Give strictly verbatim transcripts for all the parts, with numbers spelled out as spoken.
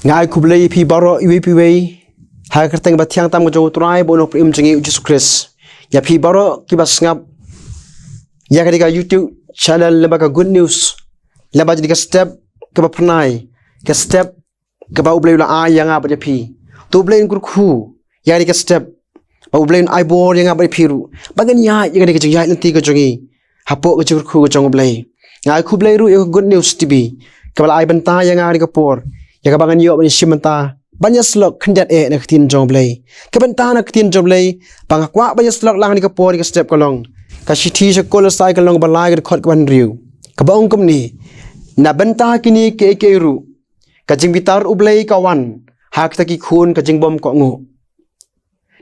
Nga ai khublei ïa phi baroh iwei pa iwei ha ka kyrteng ba thiang tam ka jong U Trai bad U Nongpynim jong ngi U Jisu Khrist. Ïa phi baroh kiba sngap ïa kane ka YouTube channel lyngba ka Good News, lyngba jong kane ka step kaba phyrnai, ka step kaba U Blei u la ai ïa nga bad ïa phi. To U Blei un kyrkhu ïa kane ka step, ba U Blei un ai bor ïa nga bad ïa phi ruh ba ngin ïaid ïa kane ka jingïaid lynti ka jong ngi hapoh ka jingkyrkhu ka jong U Blei. Nga ai khublei ruh ïa ka Good News T V kaba la ai bynta ïa nga ha kane ka por, ïa kaba ngan ïoh ban ïashim bynta, ban ïasyllok khyndiat eh na ka ktien jong U Blei. Ka bynta na ka ktien jong U Blei ba nga kwah ban ïasyllok lang ha kane ka por, ha kane ka step ka long ka shithi sha ki Kolossai, ka lynnong ba lai, ka dkhot kaba hynriew, kaba ong kumne: Na bynta kine kiei kiei ruh ka jingbitar U Blei ka wan ha kita ki khun ka jingbymkohnguh.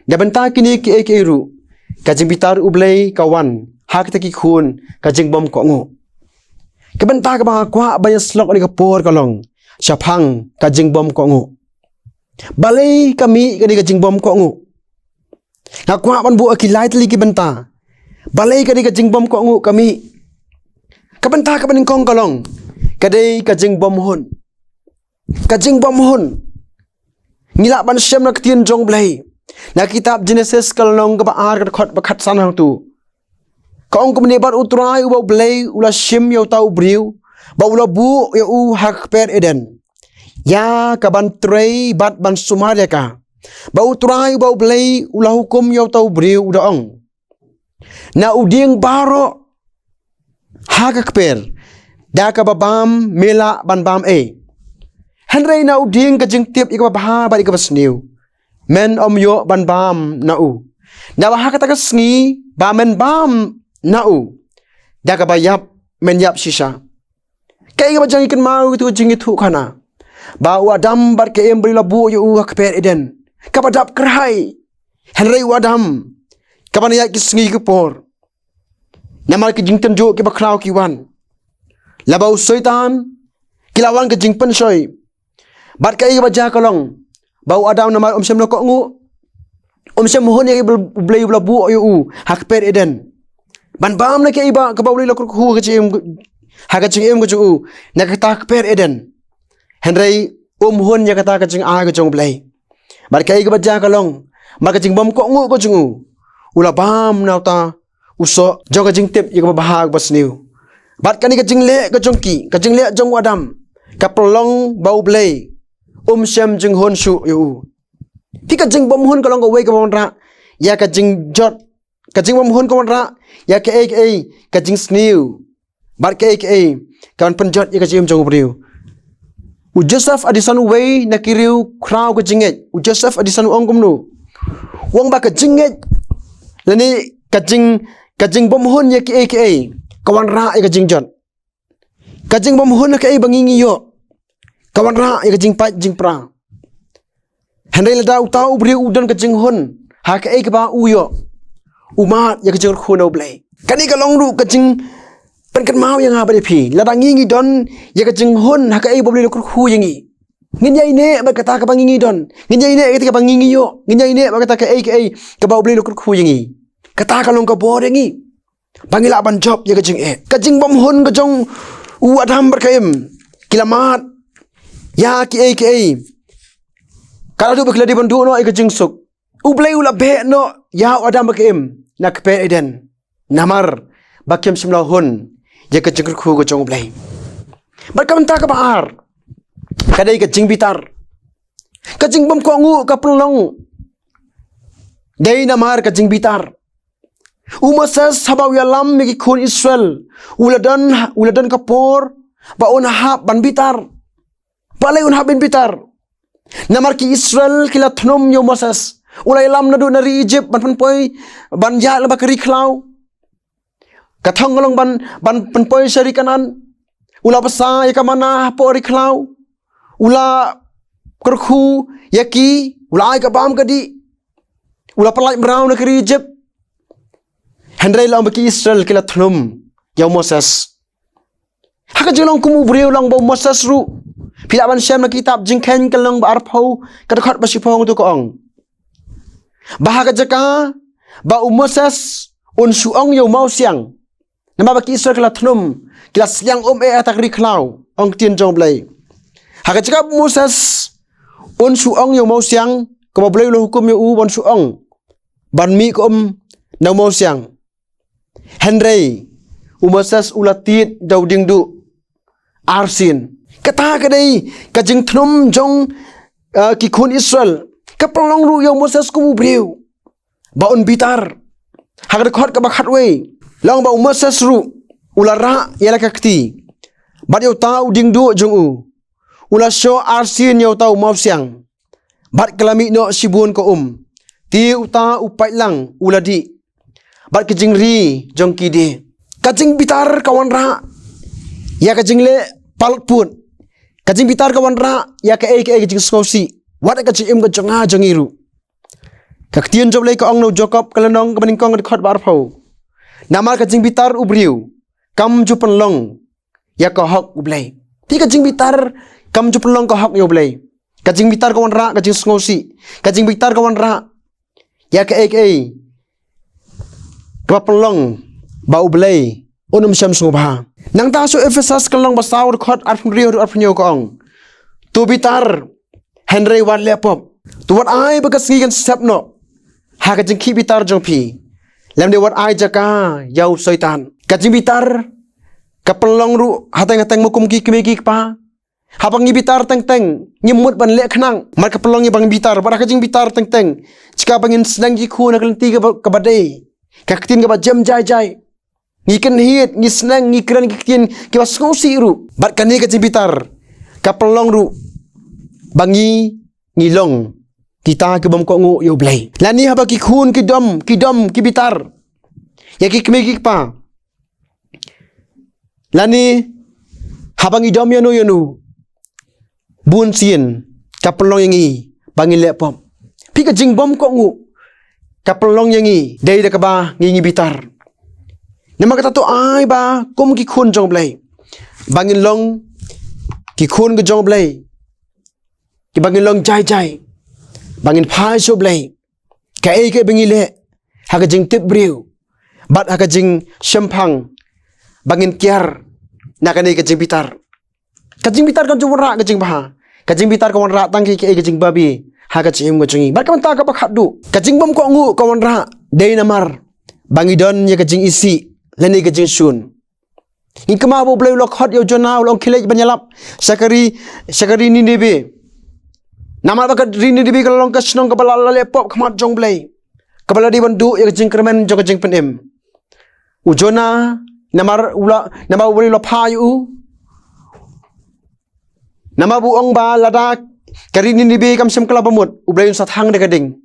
Na bynta kine kiei kiei ruh ka jingbitar U Blei ka wan ha kita ki khun ka jingbymkohnguh. Ka bynta kaba nga kwah ban ïasyllok ha kane ka por ka long shaphang ka jingbymkohnguh. Balei ka mih kane ka jingbymkohnguh? Nga kwah ban buh ha ki lai tylli ki bynta. Balei kane ka jingbymkohnguh ka mih? Ka bynta kaba nyngkong ka long, ka dei ka jingbymhun. Ka jingbymhun. Ngi lah ban shem na ka ktien jong U Blei na ka kitab Jenesis, ka lynnong kaba ar, ka dkhot ba khatsan hangto. Ka ong kumne: Bad U Trai uba U Blei u la shim ïa uta u briew ba u la buh ïa u ha ka kper Eden, ïa ka ban trei bad ban sumar ïa ka. Bad U Trai uba U Blei u la hukum ïa uta u briew, u da ong: Na u dieng baroh ha ka kper, da kaba bam me lah ban bam ei, hynrei na u dieng ka jingtip ïa kaba bha bad ïa kaba sniew, men ym ïoh ban bam na u. Naba ha kata ka sngi ba men bam na u, da kaba ïap men ïap shisha. Kaei kaba jia ngi kynmaw ïa kito ki jingïathuhkhana? Ba u Adam bad ka Im, ba u la buh ïa u ha ka kper Eden, kaba dap kyrhai. Hynrei u Adam, kaban ïaid ki sngi ki por, namar ki jingtynjuh kiba khraw ki wan, laba u Soitan, ki la wan ka jingpynshoi. Bad kaei kaba jia ka long ba u Adam, namar um shym la kohnguh, um shym hun ïa kaba U Blei u la buh ïa u ha ka kper Eden, ban bam na kaei ba kaba U Blei u la kyrkhu ha ka jingim, ha ka jingim ka jong u na kata ka kper Eden. Hynrei um hun ïa kata ka jingai ka jong U Blei. Bad kaei kaba jia ka long, namar ka jingbymkohnguh ka jong u, u la bam na uta u soh jong ka jingtip ïa kaba bha kaba sniew. Bad kane ka jingleh ka jong ki, ka jingleh jong u Adam, ka pynlong ba U Blei um shym jinghun shuh ïa u. Te ka jingbymhun ka long kawei kaba wanrah ïa ka jingjot. Ka jingbymhun ka wanrah ïa kaei kaei ka jingsniew, bad kaei kaei kaban pynjot ïa ka jingim jong u briew. U Joseph Addison, uwei na ki riewkhraw ka jingngeit, u Joseph Addison u ong kumno? U ong ba ka jingngeit, lane ka jing, ka jingbymhun ïa kaei kaei, ka wanrah ïa ka jingjot. Ka jingbymhun ha kaei ba ngi ngi ïoh, ka wanrah ïa ka jingpait jingpra. Hynrei lada uta u briew u don ka jinghun ha kaei kaba u ïoh, u mad ïa ka jingkyrkhu na U Blei. Kane ka long ruh ka jingpynkynmaw ïa nga bad ïa phi. Lada ngi ngi don ïa ka jinghun ha kaei ba U Blei u la kyrkhu ïa ngi, ngin ïaineh bad kata kaba ngi ngi don, ngin ïaineh bad kata kaba ngi ngi ïoh, ngin ïaineh bad kata kaei kaei kaba U Blei u la kyrkhu ïa ngi. Kata ka long ka bor ïa ngi ba ngi lah ban jop ïa ka jingeh. Ka jingbymhun ka jong u Adam bad ka Im, ki la mad ïa kiei kiei. Ka la duh ba ki la dei ban duh noh ïa ka jingsuk. U Blei u la beh noh ïa u Adam bad ka Im na ka kper Eden, namar ba kim shym la hun ïa ka jingkyrkhu ka jong U Blei. Bad ka bynta kaba ar, ka dei ka jingbitar. Ka jingbymkohnguh ka pynlong dei namar ka jingbitar. U Moses haba u ïalam ïa ki khun Israel, u la don, u la don ka por ba un hap ban bitar. Balei un hap ban bitar? Namar ki Israel ki la thnum ïa u Moses. U la ïalam naduh na ri Egypt ban pynpoi, ban ïaid lyngba ka ri khlaw. Ka thong ka long ban, ban pynpoi sha ri Kanaan. U la bsa ïa ka manna hapoh ri khlaw. U la kyrkhu ïa ki, u la ai ka bam ka dih. U la pyllait mraw na ka ri Egypt. Hynrei la ong ba ki Israel ki la thnum ïa u Moses. Ha ka jinglong kum u briew long ba u Moses ruh, phi lah ban shem na kitab Jingkheiñ ka lynnong ba arphew, ka dkhot ba shiphew, to ka ong ba ha ka jaka ba u Moses un shu ong ïa u mawsiang. Namar ba ki Israel ki la thnum, ki la sliang um eh ha kata ka ri khlaw, ong ktien jong U Blei. Ha ka jaka ba u Moses Un shu ong ïa u mawsiang, kaba U Blei u la hukum ïa u ban shu ong, ban mih ka um na u mawsiang. Hynrei u Moses u la tied da u diengduh arsien. Kata ka dei ka jingthnum jong, eh, ki khun Israel. Ka pynlong ruh ïa u Moses kum u briew ba un bitar. Ha ka dkhot kaba khatwei, la ong ba u Moses ruh u la rah ïa la ka kti bad ïa uta u diengduh jong u, u la shoh arsien ïa uta u mawsiang. Bad ka la mih noh shibun ka um. Te uta u paidlang u la dih. Bad ka jingri jong ki die. Ka jingbitar ka wanrah ïa ka jingleh palat put. Ka jingbitar ka wanrah ïa kaei kaei ka jingsngewsih. Wat ka jingim ka jong nga jong ngi ruh. Ka ktien jong U Blei ka ong na u Jakob ka lynnong kaba nyngkong ka dkhot ba arphew. Namar ka jingbitar u briew kam ju pynlong ïa ka hok U Blei. Te ka jingbitar kam ju pynlong ka hok ïa U Blei. Ka jingbitar ka wanrah ka jingsngewsih. Ka jingbitar ka wanrah ïa kaei kaei kaba pynlong ba U Blei un ym shem sngewbha. Nangta sha u Ephesus ka lynnong ba saw dkhot arphew hynriew haduh arphew hynñiew ka ong, to bitar, hynrei wat leh pop. To wat ai ba ka sngi kan sep noh ha ka jingkhih bitar jong phi. Lymda wat ai jaka ïa u Soitan. Ka jingbitar ka pynlong ruh hateng hateng mo kum ki kmie ki kpa. Haba ngi bitar teng teng, ngim mut ban leh khnang. Namar ka pynlong ïa ba ngi bitar, bad ha ka jingbitar teng teng, jaka ba ngin sneng ki khun ha ka lynti kaba, kaba dei, ka ktien kaba jem jai jai. Ngi kynhied, ngi sneng, ngi kren ki ktien kiba sngewsih ruh. Bad kane ka jingbitar ka pynlong ruh ba ngi, ngi long kita ki bym kohnguh ïa U Blei. Lane haba ki khun ki dom, ki dom, ki bitar ïa ki kmie ki kpa. Lane haba ngi dom ïano ïano, bun sien ka pynlong ïa ngi ba ngi leh pop. Phi, ka jingbym kohnguh ka pynlong ïa ngi dei da kaba ngi, ngi bitar. Namar kata to ai ba kum ki khun jong U Blei, ba ngin long ki khun ka jong U Blei, kiba ngin long jai jai, ba ngin phai sha U Blei. Kaei kaei ba ngi leh ha ka jingtip briew bad ha ka jingshemphang, ba ngin kiar na kane ka jingbitar. Ka jingbitar kam ju wanrah ka jingbha. Ka jingbitar ka wanrah tang kaei kaei ka jingbabe ha ka jingim ka jong ngi. Bad ka bynta kaba khatduh, ka jingbym kohnguh ka wanrah dei namar ba ngi don ïa ka jingisih lane ka jingshun. Ngi kynmaw ba U Blei u la khot ïa u Jonah, u la ong khie leit ban ïalap sha ka ri, sha ka ri Nineveh. Namar ba ka ri Nineveh ka la long ka shnong kaba la, la leh pop ha khmat jong U Blei, kaba la dei ban duh ïa ka jingkyrmen jong ka jingpynim. U Jonah, namar u la, namar U Blei u la phah ïa u, namar ba u ong ba lada ka ri Nineveh kam shym kylla ba mut, U Blei un sa thang da ka ding.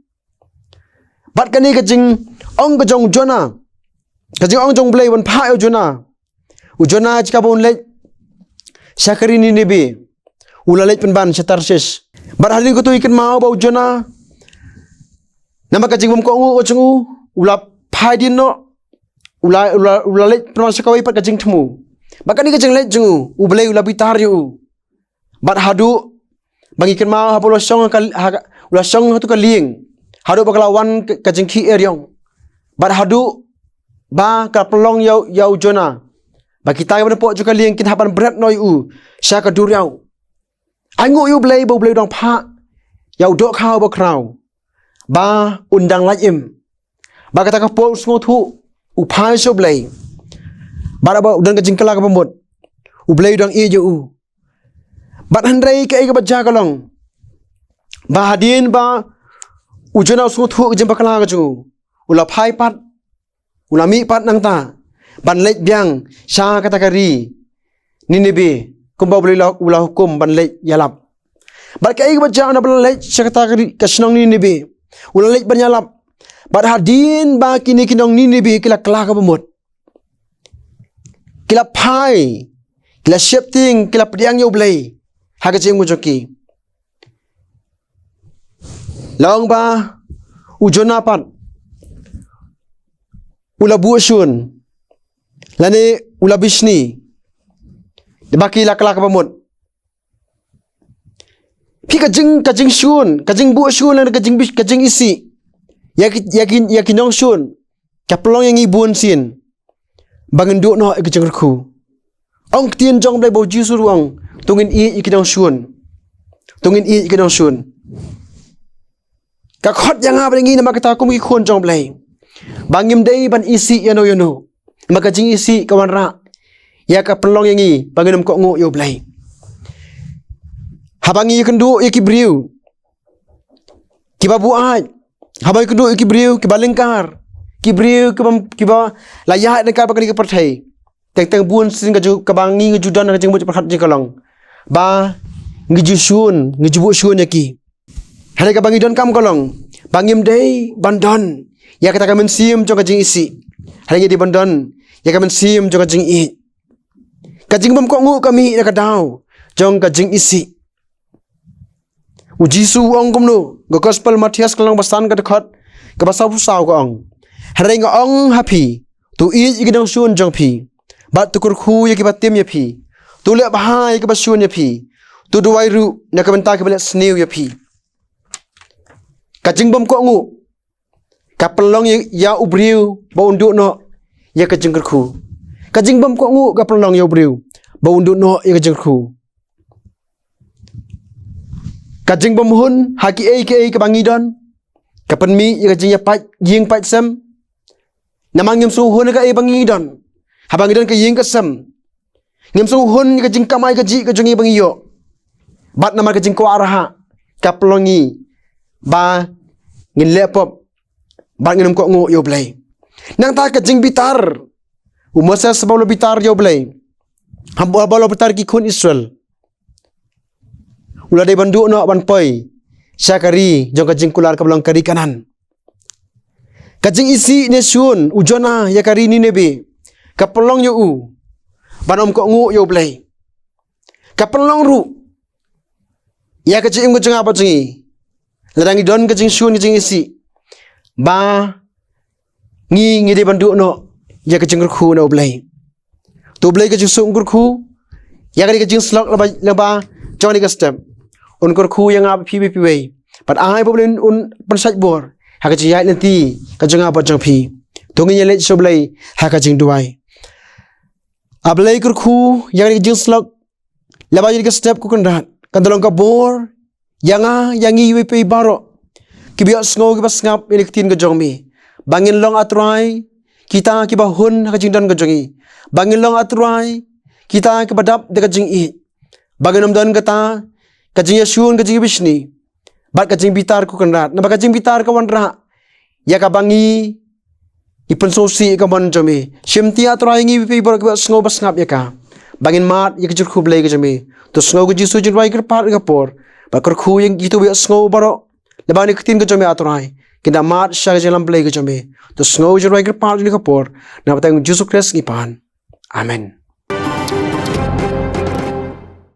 Bad kane ka jingong ka jong u Jonah, ka jingong jong U Blei ban phah ïa u Jonah. U Jonah jaka ba un leit sha ka ri Nineveh, u la leit pynban sha Tarshish. Bad hadien kata ngi kynmaw ba u Jonah, namar ka jingbym kohnguh ka jong u, u la phai dien noh, u la, u la, u la leit pynban sha kawei pat ka jingthmu. Bad kane ka jingleit jong u, U Blei u la bitar ïa u. Bad haduh ba ngi kynmaw haba u la shong ha ka, ha ka, u la shong ha tu ka lieng, haduh ba ka la wan ka, ka jingkhih eriong. Bad haduh ba ka pynlong ïa u, ïa u Jonah ba kita kiba napoh jong ka lieng kin hap ban bret noh ïa u sha ka duriaw. Ainguh ïa U Blei ba U Blei u dang phah ïa u dohkha uba khraw ba un dang lait im. Ba kata ka por u sngewthuh, u phai sha U Blei. Bad haba u don ka jingkylla kaba mut, U Blei u dang ïeit ïa u. Bad hynrei kaei kaba jia ka long ba hadien ba u Jonah u sngewthuh ka jingbakla ka jong u, u la phai pat, u la mih pat nangta ban leit biang sha kata ka ri Nineveh, kumba U Blei u la, u la hukum ban leit ïalap. Bad kaei kaba jia, naba la leit sha kata ka ri, ka shnong Nineveh, u la leit ban ïalap. Bad hadien ba kine ki nong Nineveh ki la kylla kaba mut, ki la phai, ki la sheptieng, ki la pdiang ïa U Blei ha ka jingim ka jong ki, la ong ba u Jonah pat u la buh shun, lane u la bishni, da ba ki la kylla kaba mut. Phi, ka jing, ka jingshun, ka jingbuh shun lane ka jing, ka jingisih ïa ki, ïa ki, ïa ki nongshun ka pynlong ïa ngi bun sien ba ngin duh noh ïa ka jingkyrkhu. Ong ktien jong U Blei ba u Jisu ruh u ong, to ngin ïeit ïa ki nongshun. To ngin ïeit ïa ki nongshun. Ka khot ïa nga bad ïa ngi namar kata kum ki khun jong U Blei, ba ngim dei ban isih ïano ïano. Namar ka jingisih ka wanrah ïa ka pynlong ïa ngi ba ngin ym kohnguh ïa U Blei. Haba ngi ïakynduh ïa ki briew kiba buaid, haba ngi ïakynduh ïa ki briew kiba lyngkar, ki briew kiba, kiba la ïaid lyngkar bad kane ka pyrthei, teng teng bun sien ka ju, kaba ngi, ngi ju don ha ka jingmut jingpyrkhat jong ngi ka long ba ngi ju shun, ngi ju buh shun ïa ki. Hynrei kaba ngi donkam ka long ba ngim dei ban don ïa kata ka mynsiem jong ka jingisih, hynrei ngi dei ban don ïa ka mynsiem jong ka jingïeit. Ka jingbymkohnguh ka mih na ka daw jong ka jingisih. U Jisu u ong kumno? Ka Gospel Mathaios ka lynnong ba san ka dkhot kaba sawphew saw ka ong, "Hynrei nga ong ha phi, to ïeit ïa ki nongshun jong phi, bad to kyrkhu ïa kiba tim ïa phi, to leh bha ïa kiba shun ïa phi, to duwai ruh na ka bynta kiba leh sniew ïa phi." Ka jingbymkohnguh ka pynlong ïa, ïa u briew ba un duh noh ïa ka jingkyrkhu. Ka jingbymkohnguh ka pynlong ïa u briew ba un duh noh ïa ka jingkyrkhu. Ka jingbymhun ha kiei kiei kaba ngi don ka pynmih ïa ka jingïapait, ïing pait sem. Namar ngim sngewhun ïa kaei ba ngi don. Haba ngi don ka ïing ka sem, ngim sngewhun ïa ka jingkamai kajih ka jong ngi ba ngi ïoh. Bad namar ka jingkwah rhah ka pynlong ïa ngi ba ngin leh pop bad ngin ym kohnguh ïa U Blei. Nangta ka jingbitar. U Moses haba u la bitar ïa U Blei, haba, haba u la bitar ki khun Israel, u la dei ban duh noh ban poi sha ka ri jong ka jingkular kaba long ka ri Kanaan. Ka jingisih ne shun u Jonah ïa ka ri Nineveh ka pynlong ïa u ban ym kohnguh ïa U Blei. Ka pynlong ruh ïa ka jingim ka jong nga bad jong ngi, lada ngi don ka jingshun, ka jingisih, ba ngi, ngi dei ban duh noh ïa ka jingkyrkhu na U Blei. To U Blei ka jingsuk un kyrkhu ïa kane ka jingslok lyngba, lyngba jong kane ka step. Un kyrkhu ïa nga bad phi, phi, phi wei. Bad ai ba U Blei un pynshait bor ha ka jingïaid lynti ka jong nga bad jong phi. To ngin ïaleit sha U Blei ha ka jingduwai. A Blei kyrkhu ïa kane ka jingslok lyngba ïa kane ka step, ko Kynrad, kan da long ka bor ïa nga, ïa ngi iwei pa iwei baroh kiba ïohsngew, kiba sngap ïa kane ka ktien ka jong me, ba ngin long, A Trai, kita kiba hun ha ka jingdon ka jong ngi. Ba ngin long, A Trai, kita kiba dap da ka jingïeit. Ba ngin ym don kata ka jingïashun, ka jingbishni bad ka jingbitar, ko Kynrad. Naba ka jingbitar ka wanrah ïa kaba ngi, ngi pynsngewsih ïa ka mon jong me. Shim ti, A Trai, ïa ngi iwei pa iwei baroh kiba ïohsngew ba sngap ïa ka, ba ngin mad ïa ka jingkyrkhu Blei ka jong me. To sngew, ko Jisu, ka jingrwai kyrpad ha kane ka por. Bad kyrkhu ïa kito ba ïohsngew baroh lyngba kane ka ktien ka jong me, A Trai, kin da mad sha ka jingïalam Blei ka jong me. To sngew, ka jingrwai kyrpad ha kane ka por. Namar kata, ha ka kyrteng Jisu Khrist ngi pan. Amen.